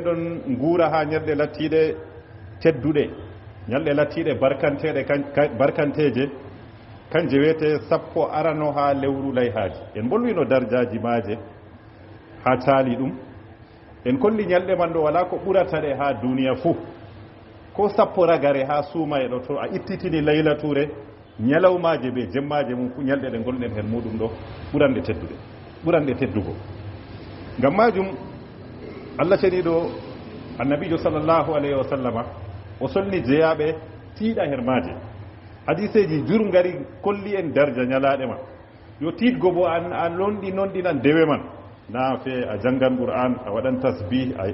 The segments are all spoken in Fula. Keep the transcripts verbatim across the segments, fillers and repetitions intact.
Ɗon nguura haa ñalɗe lattiiɗe tedduɗe, ñalɗe lattiiɗe barkanteeɗe, kan-, ka-, barkanteeje, kanje wiyetee sappo arano haa lewru layhaaji. En mbolwino darjaaji maaje haa caali ɗum. En kolli ñalɗe man ɗo walaa ko ɓurata ɗe haa duuniya fuu. Ko sappo ragare haa suumaye ɗo, to a ittitini laylatuure, ñalawmaaje bee jemmaaje mum fuu, ñalɗe ɗe ngonɗen her muuɗum ɗo ɓuranɗe teddude, ɓuranɗe teddugo. Ngam maajum, Allah ceniiɗo, Annabiijo sallallahu alayhi wa sallama, o solni jeyaaɓe tiiɗa her maaje. Hadiiseeji jur ngari kolli en darja ñalaaɗe man. Yo tiiɗgo boo an, a lonɗi nonɗinan dewe man. Na fe a janngan Qur'aan, a waɗan tasbih, a,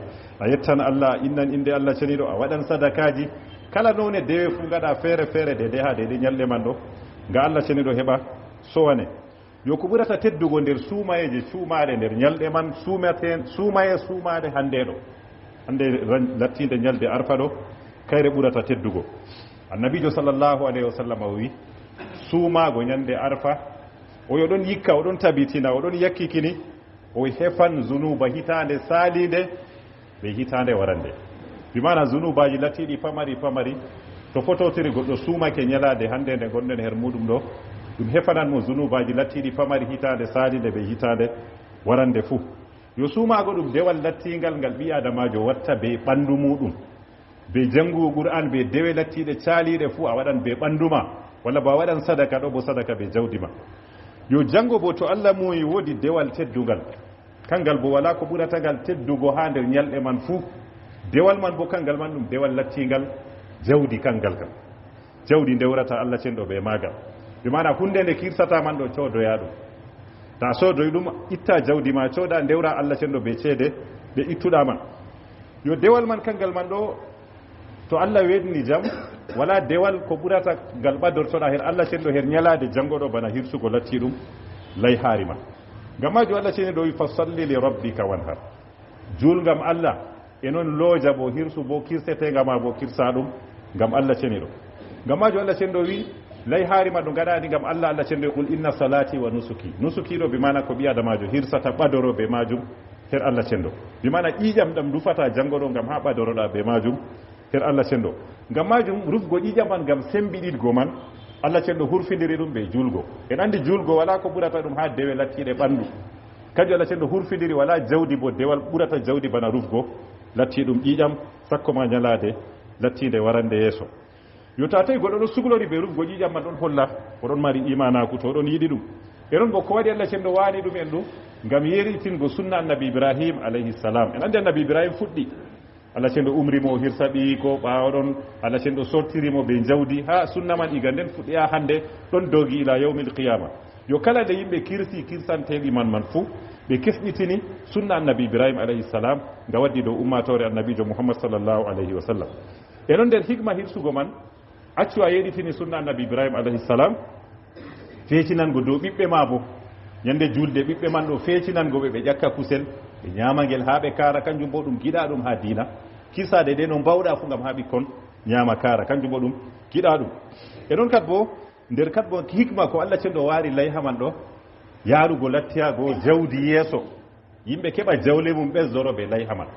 a yettan Allah, a innan innde Allah ceniiɗo, a waɗan sadakaaji. Kala noone dewe fuu ngaɗa feere feere, deydey haa deydey ñalɗe man ɗo, ngam Allah ceniiɗo heɓa sowane. Yo ko ɓurata teddugo nder suumayeeje suumaaɗe nder ñalɗe man, suumaten-, suumaye suumaaɗe hannde ɗo. Hannde ran-, lattiinde ñalde Arfa ɗo, kayre ɓurata teddugo. Annabiijo sallallahu alayhi wa sallam o wi'i, suumaago ñande Arfa, o yo ɗon yikka, o ɗon tabitina, o ɗon yakkikini, o hefan zunuuba hitaande saaliinde bee hitaande warande. Bi maana zunuubaaji lattiiɗi pamari pamari, to fototiri goɗɗo suumake ñalaade hannde nde ngonɗen her muuɗum ɗo, ɗum hefanan mo zunuubaaji lattiiɗi pamari hitaande saaliinde bee hitaande warande fuu. Yo suumaago ɗum dewal lattiingal ngal ɓii-aadamaajo watta bee ɓanndu muuɗum. Bee janngugo Qur'aan, bee dewe lattiiɗe caaliiɗe fuu a waɗan bee ɓanndu ma, walla bo a waɗan sadaka ɗo bo sadaka bee jawdi ma. Yo janngo bo to Allah muuyi woodi dewal teddungal. Kanngal bo walaa ko ɓurata ngal teddugo haa nder ñalɗe man fuu. Dewal man bo kanngal man ɗum dewal lattiingal jawdi kanngal kam. Jawdi ndewrata Allah cenɗo bee maagal. Bi maana huunde nde kirsata man ɗo coodoya ɗum. Ta soodoy ɗum, itta jawdi ma cooda ndewra Allah cenɗo bee ceede ɗe ittuɗa man. Yo dewal man kanngal man ɗo, to Allah weeɗni jam, walaa dewal ko ɓurata ngal ɓadortoɗa her Allah cenɗo her ñalaade janngo ɗo bana hirsugo latti ɗum layhaari ma. Ngam maajum Allah ceniiɗo wi, "Fasalli li rabbika wanhar." Juul ngam Allah, e non looja bo hirsu bo kirseteenga ma bo kirsa ɗum ngam Allah ceniiɗo. Ngam maajum Allah ceniiɗo wi, layhaari ma ɗo ngaɗaani ngam Allah, Allah ceniiɗo wi, "Qul inna salati wa nusuki." Nusuki ɗo bi maana ko ɓii-aadamaajo hirsata ɓadoro bee maajum her Allah cenɗo. Bi maana ƴiiƴam ɗam ndufata janngo ɗo ngam haa ɓadoroɗa bee maajum her Allah cenɗo. Ngam maajum rufgo ƴiiƴam man ngam sembiɗitgo man, Allah cenɗo hurfindiri ɗum bee juulgo. En anndi juulgo walaa ko ɓurata ɗum haa dewe lattiiɗe ɓanndu. Kanjum Allah cenɗo hurfindiri, walaa jawdi bo dewal ɓurata jawdi bana rufgo lattiiɗum ƴiiƴam, sakko ma ñalaade lattiinde warande yeeso. Yo ta tawi goɗɗo ɗon suklori bee rufgo ƴiiƴam man, ɗon holla o ɗon mari iimaanaaku, to o ɗon yiɗi ɗum. E non bo ko waɗi Allah cenɗo waani ɗum en ɗum? Ngam yeeɗitingo sunna Annabi Ibrahim alayhi salam. En anndi Annabi Ibrahim fuɗɗi. Allah cenɗo umri mo o hirsa ɓiyiiko, ɓaawo ɗon Allah cenɗo sortiri mo bee jawdi. Haa sunna man iga nden fuɗɗi haa hannde ɗon doogi ila yawmil qiyama. Yo kala nde yimɓe kirsi kirsanteeɗi man man fuu, ɓe kesɗitini sunna Annabi Ibrahim alayhi salam nga waddi dow ummaatoore Annabiijo Muhammad sallallahu alayhi wa sallam. E non nder hikma hirsugo man, accu a yeeɗitini sunna Annabi Ibrahim alayhi salam, feecinango dow ɓiɓɓe ma bo. Ñande juulde ɓiɓɓe man ɗo feecinango ɓe, ɓe ƴakka kusel, ɓe ñaama ngel haa ɓe kaara, kanjum bo ɗum giɗaaɗum haa diina. Kirsaade de no mbaawɗa fuu ngam haa ɓikkon ñaama kaara, kanjum bo ɗum giɗaaɗum. E non kat bo, nder kat bo hikma ko Allah cenɗo waari layha man ɗo, yaarugo lattiya go jawdi yeeso. Yimɓe keɓa jawle mum ɓesdoro bee layha man.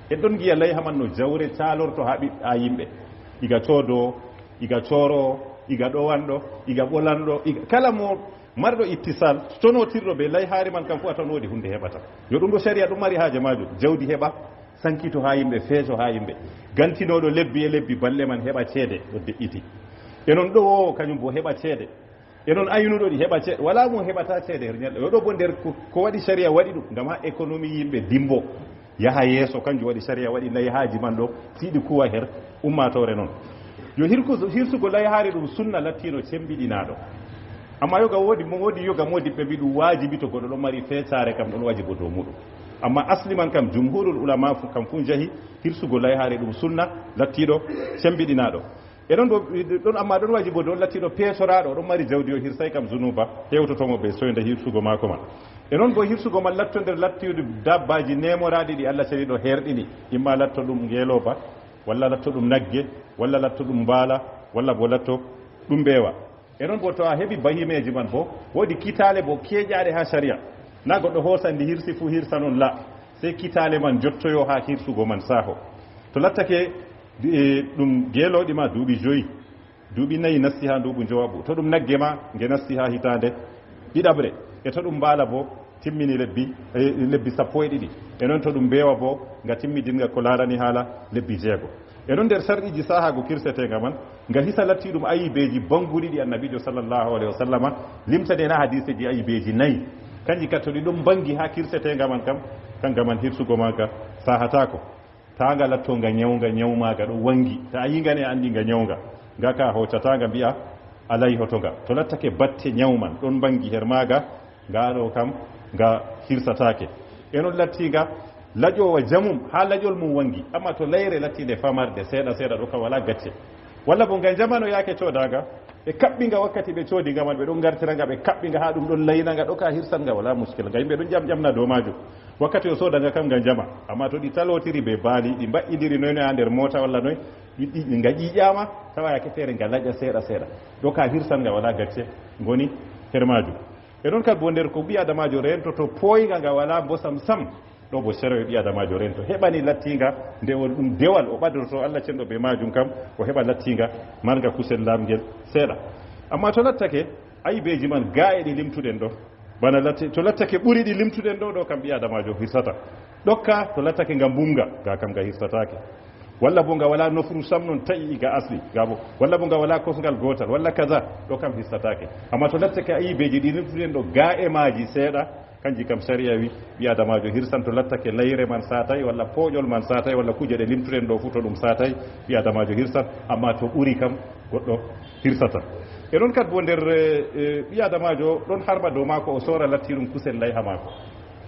En ɗon ngi'a layha man no jawre caalorto haa ɓiɓɓe, haa yimɓe. Iga coodo, iga cooro, iga ɗowanɗo, iga ɓolanɗo, iga kala mo marɗo ittisal, tonotirɗo bee layhaari man kam fuu a tawan woodi huunde heɓata. Yo ɗum ɗo sariya ɗum mari haaje maajum. Jawdi heɓa, sankito haa yimɓe, feeso haa yimɓe. Gantinooɗo lebbi e lebbi balle man heɓa ceede, ɗo de'iti. E non ɗowoowo kanyum bo heɓa ceede. E non aynuɗo ɗi heɓa ceede. Walaa mo heɓata ceede her ñalɗo. Yo ɗo bo nder ko, ko waɗi sariya waɗi ɗum, ngam haa ekonomi yimɓe dimbo, yaha yeeso. Kanjum waɗi sariya waɗi layhaaji man ɗo, si ɗi kuwa her ummaatoore non. Yo hirku-, hirsugo layhaari ɗum sunna lattiino cembiɗinaaɗo. Amma yoga woodi mo, woodi yoga moodibɓe mbi ɗum waajibi to goɗɗo ɗon mari feesaare kam ɗon wajibo dow muɗum. Amma asli man kam jumhurul ulama fu-, kam fuu njahi hirsugo layhaari ɗum sunna lattiiɗo cembiɗinaaɗo. E ɗon ɗo, ɗon amma ɗon wajibo dow lattiiɗo peetoraaɗo, ɗon mari jawdi o hirsay kam zunuba, hewtoto mo bee soynde hirsugo maako man. E non bo hirsugo man latto nder lattiiɗi dabbaaji neemoraaɗi ɗi Allah ceniiɗo herɗini, imma latto ɗum ngeelooba, walla latto ɗum nagge, walla latto ɗum mbaala, walla bo latto ɗum mbeewa. E non bo to a heɓi bahimeeji man bo, woodi kitaale bo keeƴaaɗe haa sariya. Na goɗɗo hoosan ndi hirsi fuu hirsa non, la. Sey kitaale man jottoyoo haa hirsugo man saaho. To lattake, e, ɗum geelooɗi ma duuɓi joyi, duuɓi nayi nasti haa nduuɓu njowaɓu. To ɗum nagge ma, nge nasti haa hitaande ɗiɗaɓre. E to ɗum mbaala boo, timmini lebbi, e, lebbi sappo e ɗiɗi. E non to ɗum mbeewa boo, nga timmidinga ko laarani haala lebbi jeego. E non nder sarɗiiji saahaago kirseteenga man, nga hisa latti ɗum ayibeeji bannguɗi ɗi Annabiijo sallallahu alayhi wa sallama limtani en haa hadiiseeji ayibeeji nayi. Kanji ka to ɗi ɗon mbanngi haa kirseteenga man kam, kanga man hirsugo maaga saahataako. Taa nga latto nga nyawnga, nyaw maaga ɗo wanngi. Taa yii nga ne anndi nga nyawnga. Nga ka hoocataa nga mbi'a alay hoto nga. To lattake batte nyaw man ɗon mbanngi her maaga, nga ɗo kam nga hirsataake. E non latti nga laƴoowa jamum haa laƴol mum wanngi. Amma to layre latti nde famarde seeɗa seeɗa ɗo kam walaa gacce. Walla bo nga njamano yaake coodaanga, ɓe kaɓɓi nga wakkati ɓe coodi nga man, ɓe ɗon ngartira nga, ɓe kaɓɓi nga haa ɗum ɗon layna nga ɗo ka hirsan nga walaa muskil. Nga yimɓe ɗon ƴam ƴamna dow maajum. Wakkati o sooda nga kam nga njama. Amma to ɗi talootiri bee baali, ɗi mbaɗɗindiri noy noy haa nder moota walla noy, ɗi, ɗi, nga ƴiiƴaama, tawa yaake feere nga laƴa seeɗa seeɗa. Ɗo ka hirsan nga walaa gacce ngoni her maajum. E non kadi bo nder ko ɓii adamaajo rentoto pooynga nga walaa mbosam sam, ɗo bo sere ɓii adamaajo rento. Heɓani lattiinga nde o ɗum dewal o ɓadorto Allah cenɗo bee maajum kam, o heɓa lattiinga marnga kusel laamngel seeɗa. Amma to lattake ayibeeji man gaa e ɗi limtuɗen ɗo, bana latte-, to lattake ɓuri ɗi limtuɗen ɗo, ɗo kam ɓii adamaajo hirsata. Ɗokka to lattake nga mbumnga, gaa kam nga hirsataake. Walla bo nga walaa nofru sam non ta'i iga asli, gaa bo. Walla bo nga walaa kosngal gootal, walla kaza, ɗo kam hirsataake. Amma to lattake ayibeeji ɗi limtuɗen ɗo gaa e maaji seeɗa, kanji kam sariya wi, ɓii adamaajo hirsan to lattake layre man saatay, walla pooƴol man saatay, walla kuuje ɗe limtuɗen ɗo fuu to ɗum saatay, ɓii adamaajo hirsan, amma to ɓuri kam goɗɗo hirsata. E non kadi bo nder, e, e, ɓii adamaajo ɗon harma dow maako o soora latti ɗum kusel layha maako.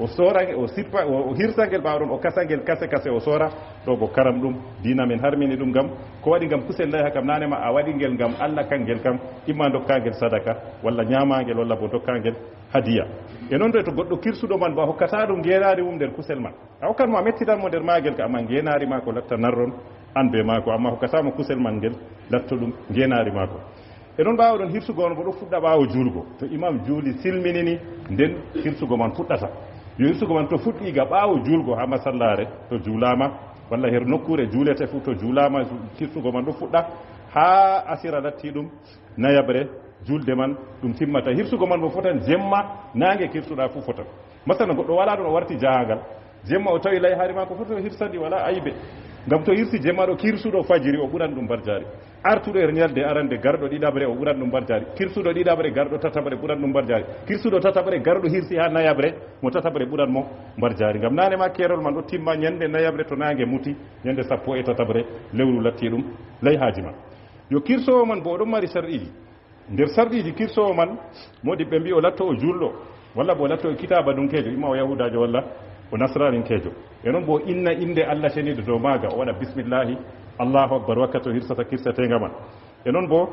O soora, o sippa, o, o hirsa ngel ɓaawo ɗon, o kasa ngel kase kase o soora, ɗo bo karam ɗum, diina men harmini ɗum ngam, ko waɗi ngam kusel layha kam naane ma a waɗi ngel ngam Allah kangel kam, imma ndokka ngel sadaka, walla nyaama ngel, walla bo ndokka ngel hadiya. E non to goɗɗo kirsuɗo man bo a hokkata ɗum ngeenaari mum nder kusel man. A hokkan mo a mettitan mo nder maagel ka, amma ngeenaari maako latta narron an bee maako, amma hokkata mo kusel man ngel latto ɗum ngeenaari maako. E non ɓaawo ɗon hirsugo on bo ɗo fuɗɗa ɓaawo juulgo. To imam juuli silminini, nden hirsugo man fuɗɗata. Yo hirsugo man to fuɗɗi ga ɓaawo juulgo haa masallaare to juulaama, walla her nokkuure juulete fuu to juulaama, hirsugo man ɗo fuɗɗa haa asira latti ɗum nayaɓre juulde man ɗum timmata. Hirsugo man bo fotan jemma, naange kirsuɗa fuu fotan. Masalan, goɗɗo walaa ɗon o warti jahangal, jemma o tawi layhaari maako foti o hirsandi, walaa aybe. Ngam to hirsi jemma ɗo kirsuɗo fajiri o ɓuran ɗum mbarjaari. Artuɗo er nyalde arande garɗo ɗiɗaɓre o ɓuran ɗum mbarjaari. Kirsuɗo ɗiɗaɓre garɗo tataɓre ɓuran ɗum mbarjaari. Kirsuɗo tataɓre garɗo hirsi haa nayaɓre mo tataɓre ɓuran mo mbarjaari. Ngam naane ma keerol man ɗo timma nyande nayaɓre to naange muti, nyande sappo e tataɓre lewru latti ɗum layhaaji ma. Yo kirsowo man bo o ɗon mari sarɗiiji. Nder sarɗiiji kirsoowo man, moodi ɓe mbi'i o latto o juulɗo, walla bo o latto o kitaaba dunkeejo, imma o yahuudaajo walla o nasraaninkeejo. E non bo o inna innde Allah ceniiɗo dow maaga, o waɗa bismillahi, Allahu akbar, wakkati o hirsata kirseteenga man. E non bo,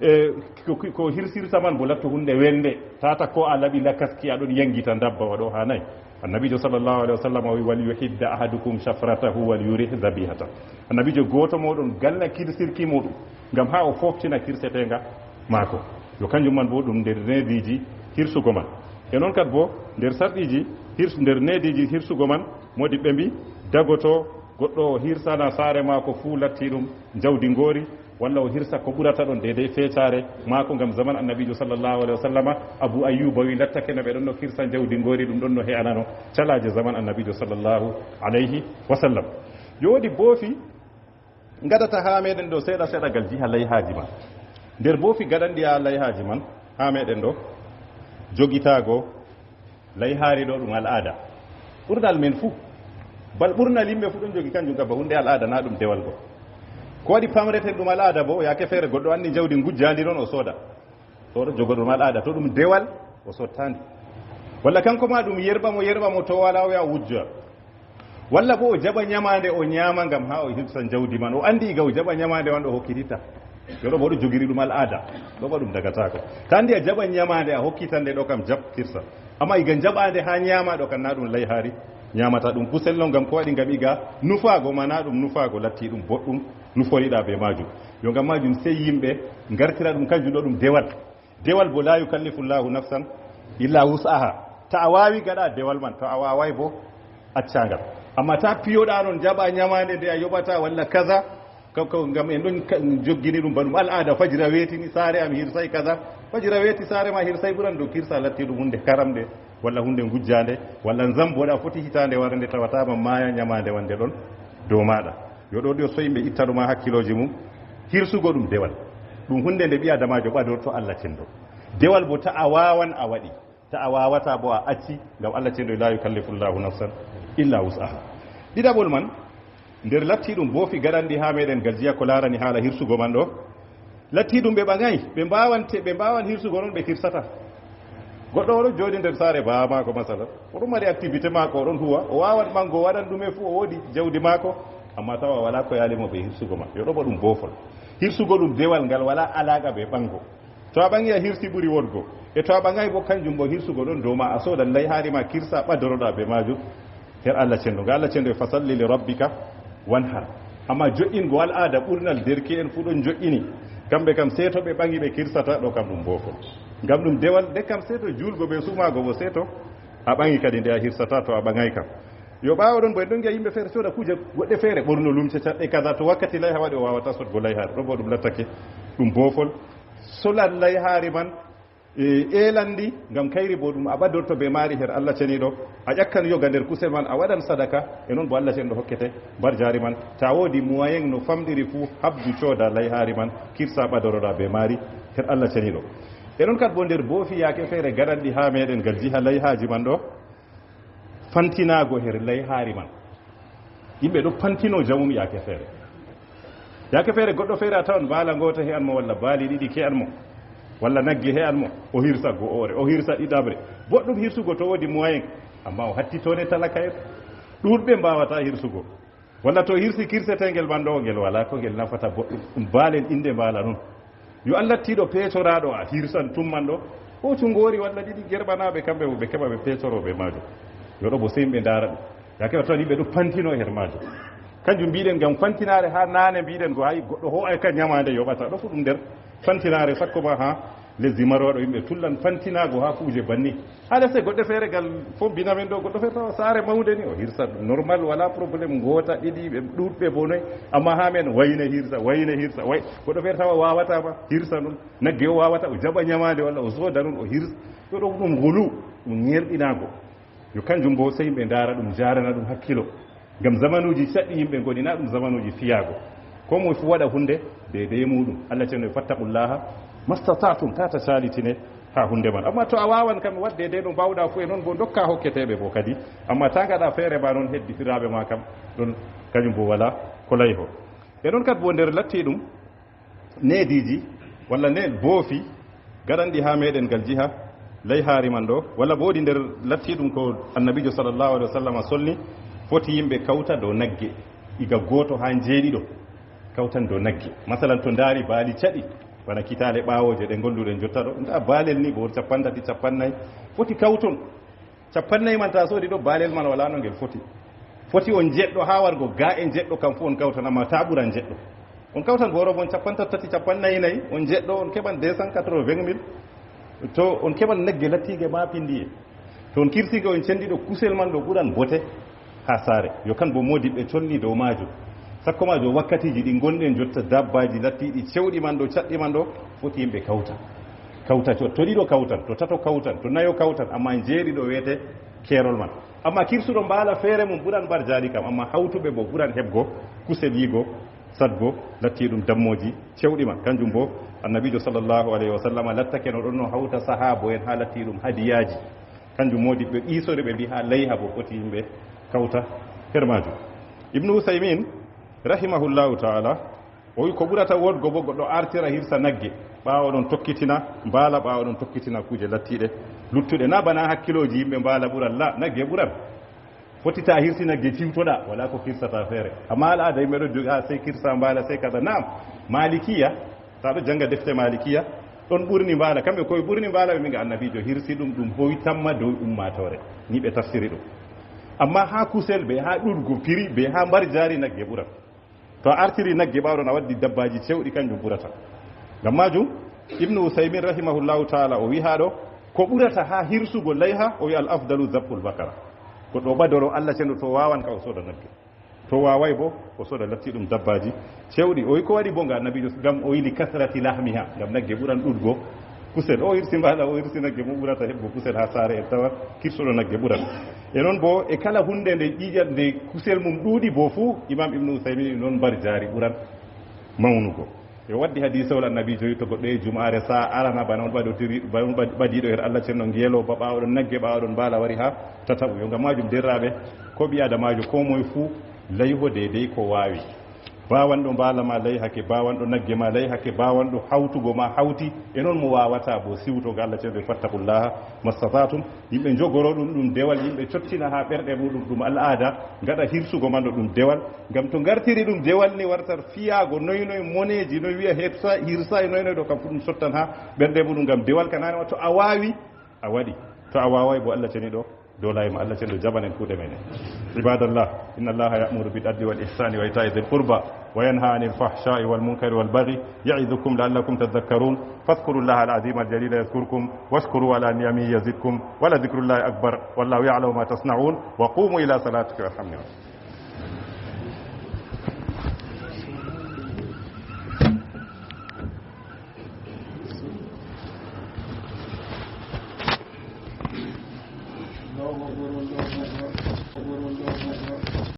e, ko, ko, ko hirsirta man bo latto huunde welnde, tata ko a laɓi lakas ki aɗon yangita ndabba waɗo haanay. Annabiijo sallallahu alaihi wasallam o wi, "Wal yuhidda ahadukum shafratahu wal yurih dhabihata." Annabiijo gooto mooɗon galna kirsirki muuɗum, ngam haa o fooftina kirseteenga maako. Yo kanjum man bo ɗum nder neediiji hirsugo man. E non kadi bo nder sarɗiiji hirs-, nder neediiji hirsugo man, moodi ɓe mbi dagoto goɗɗo o hirsana saare maako fuu latti ɗum njawdi ngoori, walla o hirsa ko ɓurata ɗon deydey feecaare maako, ngam zaman Annabiijo sallallahu alaihi wasallama, Abu Ayyuba wi lattake no ɓe ɗon no hirsa njawdi ngoori, ɗum ɗon no he'anano calaaje zaman Annabiijo sallallahu alaihi wasallam. Yo woodi boofi ngaɗata haa meɗen ɗo seeɗa seeɗa gal jiha layhaaji man. Nder boofi gaɗanɗi haa layhaaji man haa meɗen ɗo, jogitaago layhaari ɗo ɗum al'aada. Ɓurnal men fuu, bal ɓurnal yimɓe fuu ɗon jogi kanjum, ngam ba huunde al'aada, na ɗum dewal go. Ko waɗi pamreten ɗum al'aada bo, yaake feere goɗɗo anndi njawdi ngujjaandi ɗon o sooda. To ɗo jogo ɗum al'aada, to ɗum dewal o sottandi. Walla kanko ma ɗum yerɓa mo, yerɓa mo to wala o ya wujja. Walla bo o jaɓa nyamaande o nyaama ngam haa o hirsa njawdi man. O anndi iga o jaɓa nyamaande man o hokkititta. Yo ɗo bo ɗo jogiri ɗum al'aada. Ɗo ba ɗum dagataako. Ta anndi a jaɓa nyamaande a hokkitande ɗo kam jaɓ kirsa. Amma iga jaɓaande haa nyaama ɗo kam na ɗum layhaari. Nyaamata ɗum kusel non ngam ko waɗi ngam iga nufaago ma na ɗum nufaago latti ɗum boɗɗum nuforiɗa be maajum. Yo ngam maajum sey yimɓe ngartira ɗum kanjum ɗo ɗum dewal. Dewal bo la yukallifu Allahu nafsan illa wus'aha. To a waawi gaɗa dewal man, to a waaway bo Accangal. Amma ta piyoɗa noon, jaɓa ñamaande nde a yoɓata walla kaza. Ka, ka, ngam en ɗon ka, joggini ɗum ba ɗum al'aada. Fajira weetini, saare am hirsay kaza. Fajira weeti, saare ma hirsay, ɓuran dow kirsa latti ɗum huunde karamɗe walla huunde ngujjaande walla zambo. Ɗa foti hitaande wara nde tawata ma maaya ñamaande wonde ɗon dow maaɗa. Yo ɗo ɗo so yimɓe itta ɗum haa hakkilooji mum. Hirsugo ɗum dewal. Ɗum huunde nde ɓii adamaajo ɓadorto Allah cenɗo. Dewal bo ta a waawan a waɗi. Ta a waawata bo a acci, ngam Allah cenɗo la yukallifu Allahu nafsan illa wus'aha. Ɗiɗaɓol man, nder latti ɗum boofi gaɗanɗi haa meɗen gajiya ko laarani haala hirsugo man ɗo. Latti ɗum ɓe ɓaŋay, ɓe mbaawan te-, ɓe mbaawan hirsugo non ɓe hirsata. Goɗɗo oɗon jooɗi nder saare baa maako masala, oɗon mari activité maako, oɗon huwa, o waawan ɓango, o waɗan ɗume fuu, o woodi jawdi maako, amma tawa walaa ko yaali mo ɓe hirsugo ma. Yo ɗo bo ɗum boofol. Hirsugo ɗum dewal ngal walaa alaaqa be ɓango. To a ɓaŋi a hirsi ɓuri wodgo. E to a ɓaŋay bo kanjum bo hirsugo ɗon dow ma, a soodan layhaari ma kirsa ɓadoroɗa be maajum. Her Allah cenɗo. Nga Allah cenɗo e fasalli li rabbika wanhar. Amma jo'ingo al'aada ɓurnal derke'en fuu ɗon jo'ini. Kamɓe kam seeto ɓe ɓaŋi ɓe kirsata ɗo kam ɗum boofol. Ngam ɗum dewal nde kam seeto juulgo be sumaago bo seeto. A ɓaŋi kadi nde a hirsata to a ɓaŋay kam. Yo ɓaawo ɗon bo en ɗon ngi'a yimɓe feere sooda kuuje goɗɗe feere ɓorno lumce caɗɗe kaza to wakkati layha waɗi o waawata sodgo layhaari. Ɗo bo ɗum lattake ɗum boofol. Solan layhaari man, e, eelandi, ngam kayri bo ɗum a ɓadorto be maari her Allah ceniiɗo. A ƴakkan yoga nder kusel man, a waɗan sadaka, e non bo Allah ceniiɗo hokkete mbarjaari man. Ta woodi moyen no famɗiri fuu, habdu cooda layhaari man, kirsa ɓadoroɗa be maari her Allah ceniiɗo. E non kat bo nder boofi yaake feere gaɗanɗi haa meɗen ngal jiha layhaaji man ɗo, fantinaago her layhaari man. Yimɓe ɗo pantino jamum yaake feere. Yaake feere goɗɗo feere a tawan baala ngoota he'an mo, walla baali ɗiɗi ke'an mo, walla nagge he'an mo, o hirsa go'oore, o hirsa ɗiɗaɓre. Boɗɗum hirsugo to woodi moyen, amma o hatti tone talaka'en. Ɗuuɗɓe mbaawata hirsugo. Walla to hirsi kirsetengel man ɗo, ngel walaa ko ngel nafata boɗɗum. Ɗum baalel innde mbaala non. Yo Allah tiiɗo peetoraaɗo a hirsan tum man ɗo. Hoocu ngoori walla ɗiɗi gerɓanaaɓe kamɓe bo ɓe keɓa ɓe peetoroo be maajum. Yo ɗo bo sey ɓe ndaara ɗum. Yaake o tawi ɓe ɗo pantino her maajum. Kanjum mbiɗen ngam fantinaare haa naane mbiɗen go hay goɗɗo hoo'ay ka ñamaande yoɓata. Ɗo fu ɗum nder fantinaare sakko ma haa lesdi marooɗo yimɓe tullan fantinaago haa kuuje banni. Haa lese goɗɗe feere gal fof mbina men ɗo goɗɗo feere tawa saare mawnde ni o hirsa normal wala problème ngoota ɗiɗi ɓe ɗuuɗɓe bo noy. Amma haa men wayne hirsa wayne hirsa way goɗɗo feere tawa waawata ma hirsa ɗum. Nagge o waawata o jaɓa ñamaande walla o sooda ɗum o hirsa. Ɗo ɗum ɗum ngulu ɗum ñerɗinaago. Yo kanjum bo sey ɓe ndaara ɗum jaarana ɗum hakkilo. Ngam zamanuuji caɗɗi yimɓe ngoni na ɗum zamanuuji fiyaago. Ko moy fu waɗa hunde deydey muɗum. Allah cenno e fattaqullaha mastata'tum tata calitine haa hunde man. Amma to a waawan kam waɗ deydey no mbaawɗa fu e non bo dokka hokketeeɓe bo kadi. Amma ta ngaɗa feere ma non hedditiraaɓe ma kam ɗon kanjum bo wala ko layho. E non kat bo nder latti ɗum neediiji walla ne boofi gaɗanɗi haa meɗen ngal jiha layhaari man ɗo walla bo woodi nder latti ɗum ko annabiijo sallallahu alaihi wasallam solni foti yimɓe kawta dow nagge iga gooto haa njeeɗiɗo kawtan dow nagge. Masalan to ndaari baali caɗi bana kitaale ɓaawooje ɗe ngolluɗen jotta ɗo nda baalel ni bo cappanɗe tati cappannayi foti kawton. Cappannayi man ta soodi ɗo baalel man wala no ngel foti. Foti on jeɗɗo haa wargo ga e jeɗɗo kam fu on kawtan amma ta ɓuran jeɗɗo. On kawtan boro bon cappantattati cappannayi nayi on jeɗɗo on keɓan deux cent quatre-vingt mille. To on keɓan nagge lattiige ma pindiye. To on kirsiga on cendiɗo kusel man ɗo ɓuran bote. Haa saare yo kan bo moodi ɓe colli dow maajum. Sakko maajum wakkatiiji ɗi ngonɗen jotta dabbaaji lattiiɗi cewɗi man ɗo caɗɗi man ɗo foti yimɓe kawta. Kawta to, to ɗiɗo kawtan, to tato kawtan, to nayo kawtan, amma jeeɗiɗo weete keerol man. Amma kirsuɗo mbaala feere mum ɓuran mbar jaali kam, amma hawtuɓe bo ɓuran heɓgo kusel yigo sadgo latti ɗum dammooji cewɗi man. Kanjum bo annabiijo sallallahu alayhi wa sallam lattake no ɗon no hawta sahaabo'en haa latti ɗum hadiyaaji. Kanjum moodi ɓe iisori ɓe mbi haa layha bo foti yimɓe kawta her maajum. Ibnu Usaymin rahimahullahu ta'ala o wi ko ɓurata wodgo bo goɗɗo artira hirsa nagge ɓaawo ɗon tokkitina mbaala ɓaawo ɗon tokkitina kuuje lattiiɗe luttuɗe na bana hakkilooji yimɓe mbaala ɓuran la nagge ɓuran. Foti ta hirsi nagge ciwtoɗa wala ko kirsata feere amma al'ada yimɓe ɗo jogi a sey kirsa mbaala sey kada naam. Malikiya ta ɗo janga defte malikiya ɗon ɓurni mbaala kamɓe koye ɓurni mbaala ɓe minga annabiijo hirsi ɗum ɗum hoytamma dow ummaatoore. Ni ɓe tafsiri ɗum. Amma haa kusel be haa ɗuɗgo piri be haa mbar jaari nagge ɓuran. To a artiri nagge ɓaawo ɗon a waddi dabbaaji cewɗi kanjum ɓurata. Ngam maajum ibnu usaymin rahimahullahu taala o wi haa ɗo ko ɓurata haa hirsugo layha o wi al afdalu zabbul bakara. Goɗɗo o ɓadoro Allah cenɗo to waawan ka o sooda nagge. To waaway bo, o sooda latti ɗum dabbaaji cewɗi. O wi ko waɗi bo nga Nabiijo, ngam o yili kasrati lahmiha, ngam nagge ɓuran ɗuɗgo kusel. O hirsi mbaala, o hirsi nagge mo ɓurata heɓgo kusel haa saare e tawa kirsoɗo nagge ɓuran. E non bo, e kala huunde nde ƴiiƴan, nde kusel mum ɗuuɗi bo fuu, Imam Ibnu Usaymin wi non mbar jaari ɓuran mawnugo. E waddi hadiisawol Annabiijo wi to goɗɗo e jumaare saa arana bana on ɓadotiri, bana on ɓad-, ɓadiiɗo her Allah cenno ngeelo ba ɓaawo ɗon nagge, ɓaawo ɗon mbaala wari haa tataɓu. Yo ngam maajum, derraaɓe, ko ɓii aadamaajo, koo moy fuu layho deydey ko waawi. Baawanɗo mbaala ma layhake, baawanɗo nagge ma layhake, baawanɗo hawtugo ma hawti, e non mo waawataa bo siwto ga Allah cenno, fattaqullaha mastata'tum. Yimɓe njogoro ɗum, ɗum dewal, yimɓe cottina haa ɓerɗe muɗum, ɗum al'aada, ngaɗa hirsugo man ɗo ɗum dewal, ngam to ngartiri ɗum dewal ni wartar fiyaago, noy noy moneeji, noy wi'a heɓsa, hirsa, e noy noy ɗo kam fu ɗum sottan haa ɓerɗe muɗum, ngam dewal ka naane ma, to a waawi, a waɗi, to a waaway bo, Allah ceniiɗo doolay ma, Allah ceniiɗo jaɓan en kuuɗe meɗen. عباد الله، إن الله يأمر بالعدل والإحسان وإيتاء ذي القربى وينهى عن الفحشاء والمنكر والبغي يعظكم لعلكم تذكرون. فاذكروا الله العظيم الجليل يذكركم واشكروه على نعمه يزدكم ولذكر الله أكبر والله يعلم ما تصنعون. وقوموا إلى صلاتكم يرحمني ويرحمكم.